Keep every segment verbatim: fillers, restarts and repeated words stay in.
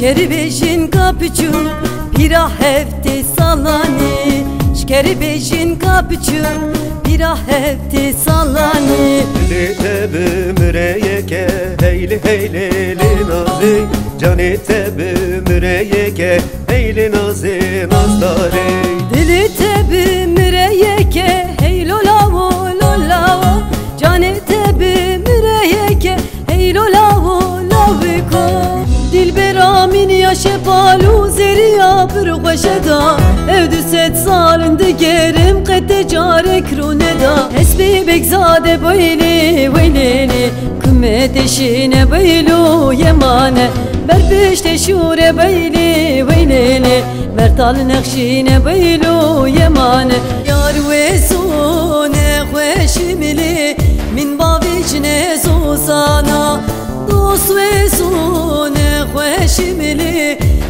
Kerî bêjin ka piçû pîra heftê salanî. Ji kerî bêjin ka piçû pîra heftê salanî. Dilê te bi mireyeke heylê heylê lê nazê. Canê te bi mireyeke heylê nazê nazdarê. Dilê te bi mireyeke heylo lawo lo lawo. Canê te bi mireyeke heylo lawo lawiko. Dilbera min ya şepal û zeriya bir xweşe da. Ev du sed sal in digerim qet te carek rûne da. Ez bêbek zade beylê weylêlê. Kume teşîne beylo yemane. Ber pişte şûre beylê weylêlê. Ber tal nexşîne beylo yemane. Yar wê zone xweşî milê. Min bavêjine zozana. Dost wê zone xweşî milê.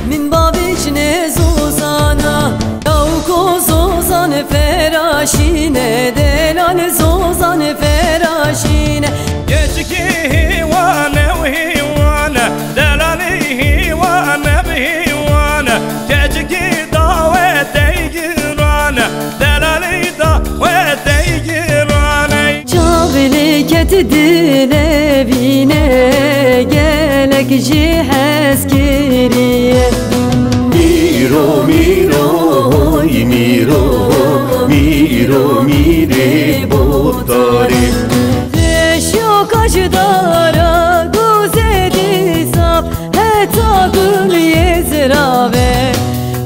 Min bavêjine zozana. Yaw ko zozan feraşîne. Delal zozan feraşîne. Keçikî hîwane û hîwane. Delalî hîwane bi hîwane. Keçikî dawetey girane. Delalî dawetey girane. Çavilê ket dilevîne, gelek jî hez kiriye. Mîro, mîro, oy mîro, mîro, mîrê botarê. Leşyo kaşdara gozê dîsa, heta gul yê zirave.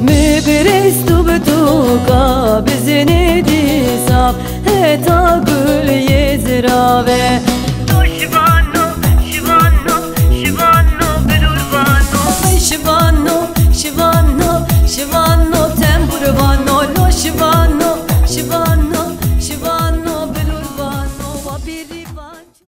Mi birêz tu bi tu ka bizinê dîsa. Heta gul yê zirave. Şivano, şivano, şivano, bilur vano. Şivano, şivano, şivano, tembur vano, lo şivano.